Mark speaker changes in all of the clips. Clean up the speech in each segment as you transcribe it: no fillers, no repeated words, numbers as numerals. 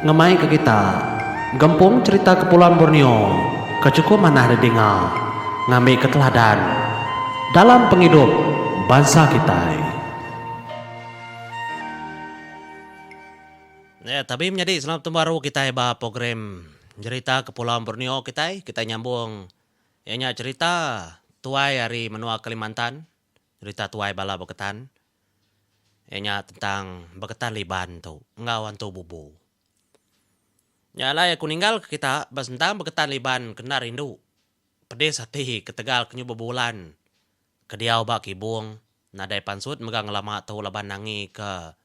Speaker 1: Ngemai ke kita gempung cherita Kepulauan Borneo ke chukup manah didinga ngambi ke teladan dalam pengidup bansa kitai. Tabi menyadi selamat betemu baru kitai ba program Jerita Kepulauan Borneo kitai. Kitai nyambung iya nya cherita tuai ari menua Kalimantan, cherita tuai bala Beketan. Iya nya tentang Beketan Liban tu enggau Antu Bubu. Nya alai aku ninggalka kita ba sentang Beketan Liban ke enda rindu pedis ati ketegal ke nyu bebulan ke diau ba kibung nadai pansut mega ngelama tu laban nangi ke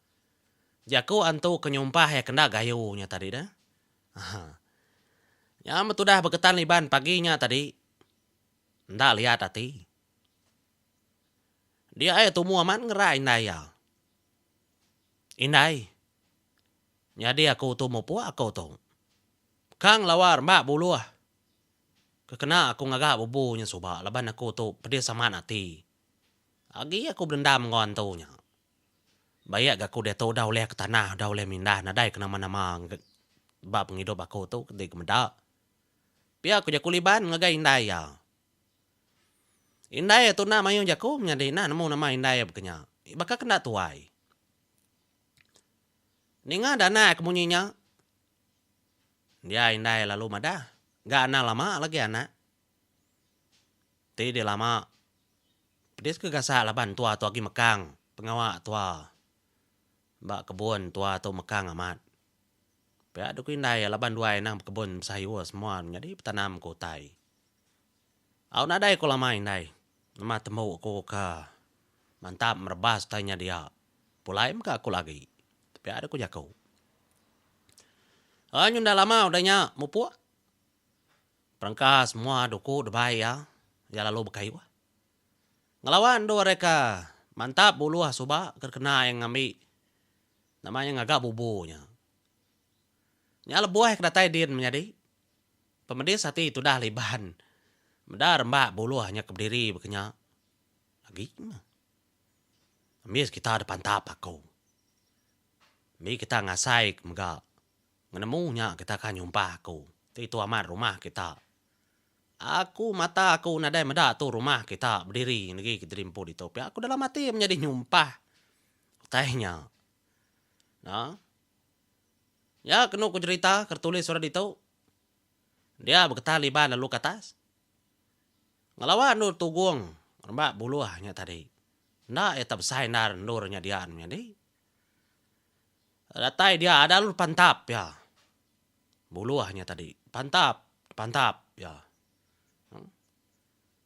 Speaker 1: jaku antu ke nyumpah iya ke enda gayu nya tadi deh. Ahaa. Nya metudah Beketan Liban pagi nya tadi enda liat ati. Dia iya tumu amat ngerak indai iya. Indai, nyadi aku tu mupuk aku tu. Kang lawa rembak buluh ke kena aku ngaga bubu nya suba laban aku tu pedis amat ati. Agi aku bedendam enggau antu nya. Baik ga aku diatu udah ulih ke tanah udah ulih mindah nadai ke nama-nama ba pengidup aku tu ti ke meda. Pia ku jaku Liban ngagai indai iya. Indai tu enda mayuh jaku menyadi enda nemu nama indai iya baka nya. Baka ke enda tuai. Ninga dana ke munyi nya, dia indai lalu madah, Ga anang lama lagi anak. Ti dih lama, pedis ke gasak laban tua tu agi mekang pengawa tua ba kebun tua tu mekang amat. Pia deh ku indai iya laban duai anang bekebun besayur semua nyadi betanam ke utai. Au nadai ku lama indai nama tembu aku ke mantap merebas utai nya dia. Pulai mega aku lagi. Pia deh ku jaku. Ai nyunda lama udah nya mupuk. Perengka semua duku debai iya, iya lalu bekayuh. Ngelawa endur iya ke mantap buluh suba ke kena iya ngambi nama iya ngaga bubu nya. Nya lebuh iya ke datai din menyadi. Pemedis ati tudah Liban meda rembak buluh nya ke bediri baka nya agi meh. Ambis kita da pantap aku. Ambi kita ngasai ke mega ngenemu nya kita ka nyumpah aku ti tu amat rumah kita. Aku mata aku nadai meda tu rumah kita bediri negi ke diri empu ditu pia aku dalam ati menyadi nyumpah utai nya. Nah. Nya kenu ku jerita ke ditulis orang ditu. Dia beketan Iban lalu ke atas. Ngelawa endur tugung rembak buluh nya tadi. Enda iya tak besai endar endur nya dia menyadi. Datai dia ada lalu pantap iya. Buluh nya tadi pantap pantap iya.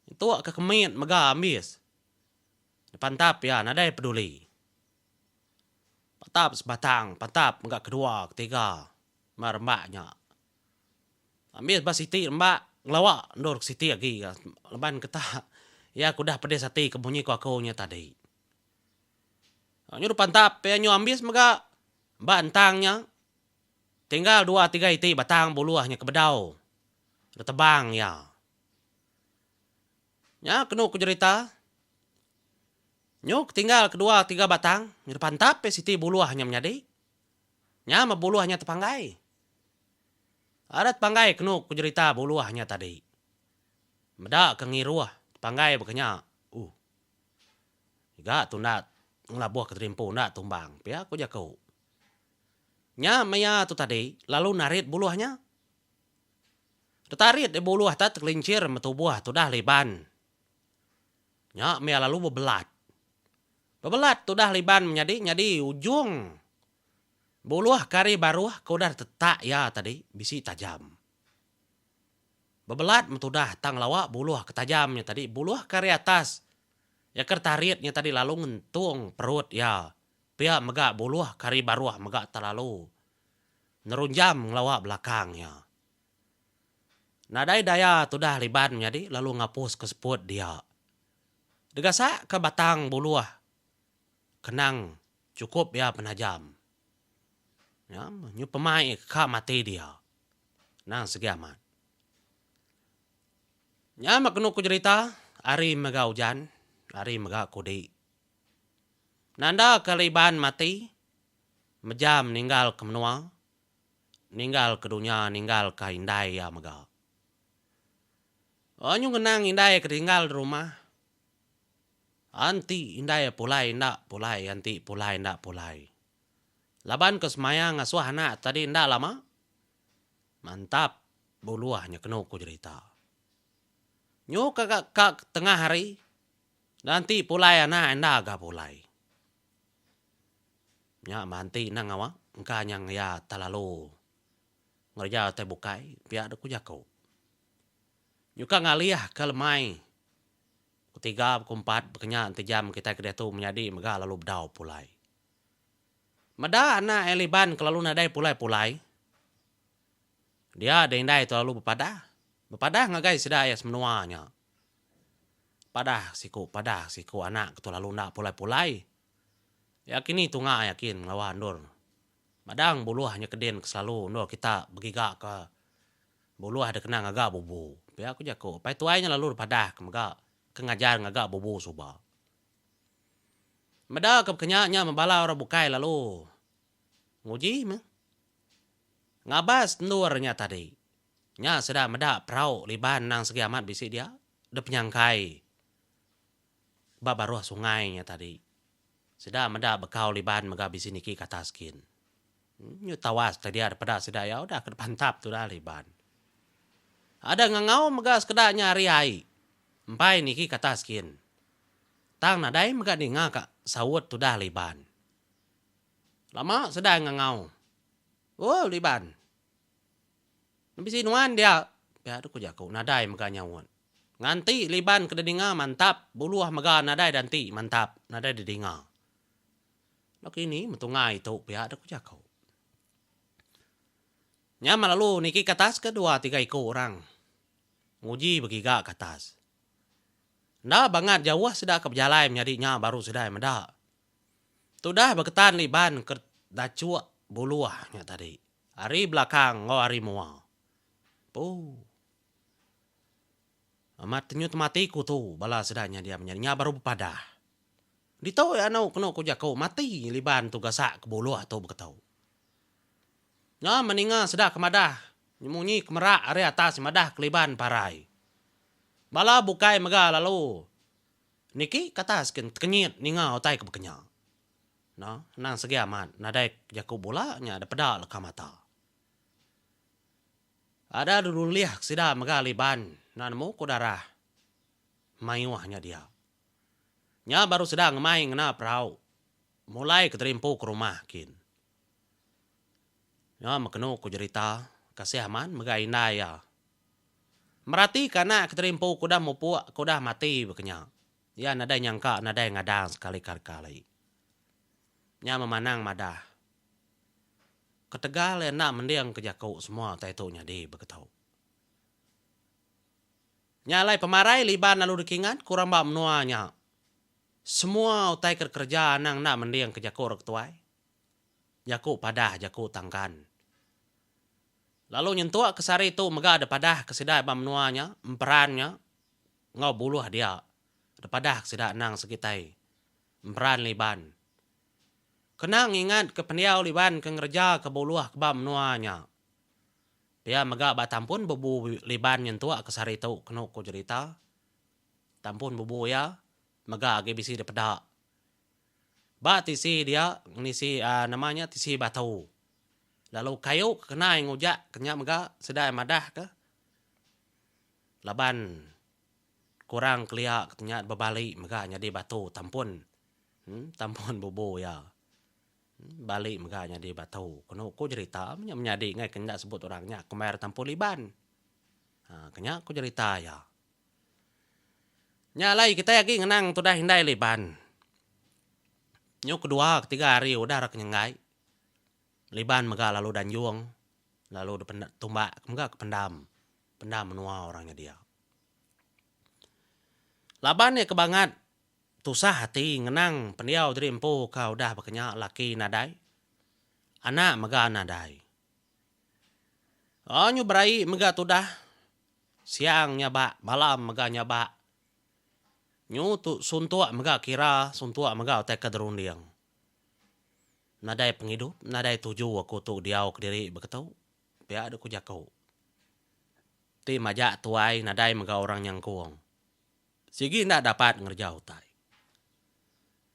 Speaker 1: Nyentuk ke kemit mega ambis. Dipantap iya nadai peduli. Patap sebatang, patap mega kedua, ketiga ba rembak nya. Ambis ba siti rembak ngelawa endur ke siti agi ga laban ke tak iya ke udah pedis ati ke munyi ku aku nya tadi. Nyuruh pantap iya nyu ambis mega ba entang nya tinggal dua tiga iti batang buluh nya ke bedau retebang iya. Nya kenu ku jerita. Nyu ketinggal kedua tiga batang nyadi pantap peh siti buluh nya menyadi. Nya meh buluh nya tepanggai. Ada tepanggai kenu ku jerita buluh nya tadi. Meda ke ngiruh tepanggai baka nya uh. Iga tu enda ngelabuh ke terimpu enda tumbang pia ku jaku. Nya maya tu tadi lalu narit buluh nya. Tetarit deh buluh ta tekelinchir metubuh tudah liban. Nya mih lalu bebelat. Bebelat tudah Liban menyadi nyadi ujung buluh ke ari baruh ke udah ditetak iya tadi bisi tajam. Bebelat meh tudah tang lawa buluh ke tajam nya tadi buluh ke ari atas iya ke ditarit nya tadi lalu ngentung perut iya pia mega buluh ke ari baruh mega telalu nerunjam ngelawa belakang iya. Nadai daya tudah Liban menyadi lalu ngapus ke seput dia. Degasak ke batang buluh kenang chukup iya penajam. Nya nyu pemai ka mati dia. Nang segi amat. Nya meh kenu ku jerita ari mega ujan, ari mega kudi. Nanda ke Liban mati mejam ninggal ke menua. ninggal ke dunya ninggal ka indai iya mega. Nyu ngenang indai ke tinggal di rumah. Enti indai pulai enda pulai enti pulai enda pulai. Laban ke semaya ngasuh anak tadi enda lama. Mantap buluh nya kenu ku jerita. Nyu ka ka tengah hari dan enti pulai anak enda ga pulai. Nya mah enti enda ngawa engka nya iya terlalu ngereja utai bukai pia deh ku jaku. Nyuka ngalih ke lemai Ketiga, keempat, bekenya enti jam kitai ke diatu menyadi mega lalu bedau pulai. Meda anak iya Liban ke lalu nadai pulai-pulai, dia deh indai tu lalu bepadah. Bepadah ngagai sida iya semenua nya. Padah siku, padah siku anak ke tu lalu enda pulai-pulai. Iya kini tunga iya kin ngelawa endur madang buluh nya kedin ke selalu endur kita begiga ke Buluh dikena ngaga bubu. Pia ku jaku. Apai tuai nya lalu dipadah ke mega ke ngajar ngaga bubu suba. Meda ke bekenya nya bala orang bukai lalu nguji meh. Ngabas endur nya tadi. Nya sida meda perau liban endang segi amat bisi dia dipenyangkai ba baruh sungai nya tadi. Sida meda bekau liban mega bisi niki ke atas kin. Nyu tawas tadi dia peda sida iya udah ke dipantap tudah Liban. Ada ngangau mega sekeda nya ari ai empai niki ke atas kin. Tang nadai mega ninga ka saut tudah Liban. Lama sida ngangau. Oh Liban. Ne bisi nuan dia pia tu ku jaku nadai mega nyaut. Nganti Liban ke didinga mantap buluh mega nadai danti mantap nadai didinga. Enda kini metungai tu pia deh ku jaku. Nya meh lalu niki ke atas ke dua tiga iku orang nguji begiga ke atas. Enda bangat jauh sida ke bejalai menyadi nya baru sida meda. Tudah beketan liban ke dachuk buluh nya tadi ari belakang enggau ari mua. Puu. Amat tenyut mati ku tu bala sida nya dia menyadi nya baru bepadah. Ditu iya anu kenu ku jaku mati liban tu gasak ke buluh tu beketu. Nya meninga sida ke madah munyi ke merak ari atas madah ke liban parai. Bala bukai mega lalu niki ke atas ke tekenyit ninga utai ke bekenya. No endang segi amat nadai jaku bula nya da peda leka mata. Ada dulu ulih sida mega liban enda nemu ku darah mayuh nya dia. Nya baru sida ngemai ngena perau mulai ke terimpu ke rumah kin. Nya mekenu ku jerita kasih aman mega indai iya. Merati ke anak ke terimpu ke udah mupuk ke udah mati baka nya. Iya nadai nyangka nadai ngadang sekali-kali. Nya memanang madah. Ketegal iya enda mending ke jaku semua utai tu nyadi baka tu. Nya alai pemarai Liban lalu dikingat ku orang ba menua nya. Semua utai ke dikereja anang enda mending ke jaku orang ketuai. Jaku padah jaku tangkan. Lalu nyentuk ke sehari tu mega dipadah ke sida ba menua nya, emperan nya enggau buluh dia dipadah ke sida anang sekitai emperan Liban. Kena ngingat ke pendiau Liban ke ngereja ke buluh ke ba menua nya. Pia mega ba tampun bubu Liban nyentuk ke sehari tu kenu ku jerita. Tampun bubu iya mega agi bisi dipeda. Ba tisi dia ngenisi aaa nama nya tisi batu. Lalu kayu ke kena iya ngujak ke nya mega sida iya madah ke laban kurang kelia ke nya bebali mega nyadi batu tampun tampun bubu iya. Bali mega nyadi batu. Kenu ku jerita nya menyadi ngai ke enda sebut orang nya ke mayar tampun Iban. Ha ke nya ku jerita iya. Nya alai kitai agi ngenang tudah indai Liban. Nyu kedua ketiga hari udah ra ke nyenggai. Liban mega lalu danjung lalu tumbak mega ke pendam pendam menua orang nya dia. Laban iya ke bangat Tusah ati ngenang pendiau diri empu ka udah baka nya laki nadai, anak mega nadai. Oh nyu beraie mega tudah, siang nyabak malam mega nyabak. Nyu tu suntuk mega kira suntuk mega utai ke derunding. Nadai pengidup nadai tuju aku tu diau kediri baka tu. Pia deh ku jaku. Ti majak tuai nadai mega orang nyangkung. Sigi enda dapat ngereja utai.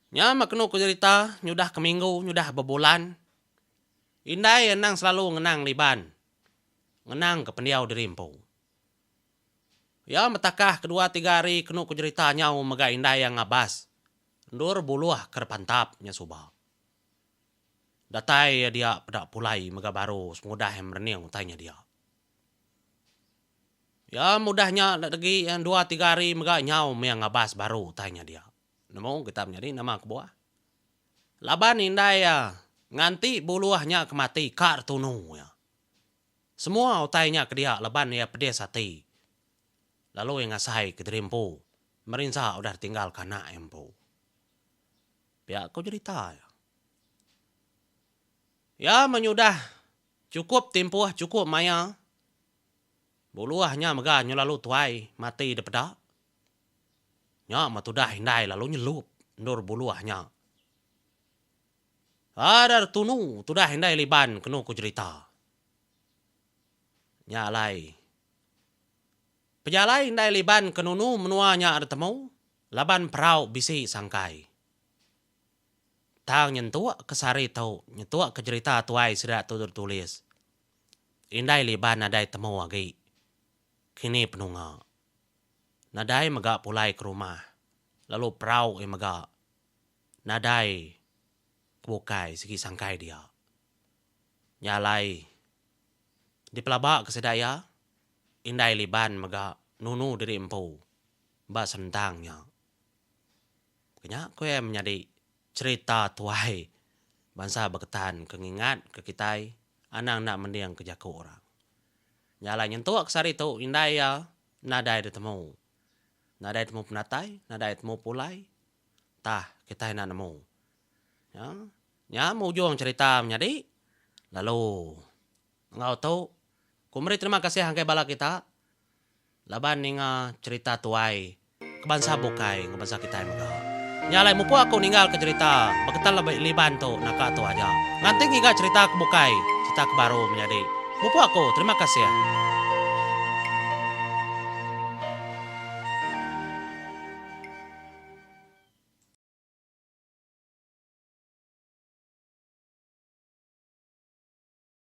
Speaker 1: Nya meh kenu ku jerita nyudah ke minggu nyudah bebulan. Indai endang selalu ngenang Liban. Ngenang ke pendiau diri empu. Iya metakah kedua tiga hari kenu ku jerita nyau mega indai iya ngabas endur buluh ke depantap nya suba. Datai iya dia peda pulai mega baru sepengudah iya merening utai nya dia. Iya mudah nya enda degi dua tiga hari mega nyau mih ngabas baru utai nya dia. Nemu kita menyadi nama kebuah. Laban indai iya nganti buluh nya ke mati ka retunu iya. Semua utai nya ke dia laban iya pedis ati lalu iya ngasai ke diri empu merinsa udah ditinggal ke anak iya empu. Pia ku jerita iya. Iya menyudah Chukup timpuh chukup maya. Buluh nya mega nyu lalu tuai mati dipeda. Nya meh tudah indai lalu nyelup endur buluh nya. Ada tunu tudah indai Liban kenu ku jerita. Nya alai pejalai indai Liban ke nunu menua nya ditemu laban perau bisi sangkai. Tang nyentuk ke sehari tu nyetuk ke jerita tuai sida tu ditulis. Indai Liban nadai temu agi. Kini penunga. Nadai mega pulai ke rumah lalu perau iya mega nadai ke bukai sigi sangkai dia. Nya alai dipelaba ke sida iya indai Liban mega nunu diri empu ba senentang nya. Kenya ku iya menyadi cherita tuai bansa Baketan ke ngingat ke kitai anang enda mending ke jaku orang. Nya alai nyentuk ke sehari tu indai iya nadai ditemu. Nadai temu penatai, nadai temu pulai. Tah kitai enda nemu. Nya nya meh ujung cherita menyadi lalu enggau tu ku meri terima kasih ngagai bala kita. Laban ninga cherita tuai ke bansa bukai enggau bansa kitai mega. Nya alai mupuk aku ninggalka cherita Beketan Liban tu naka tu aja. Nganti ngiga cherita ke bukai, cherita ke baru menyadi. Mupuk aku, terima kasih.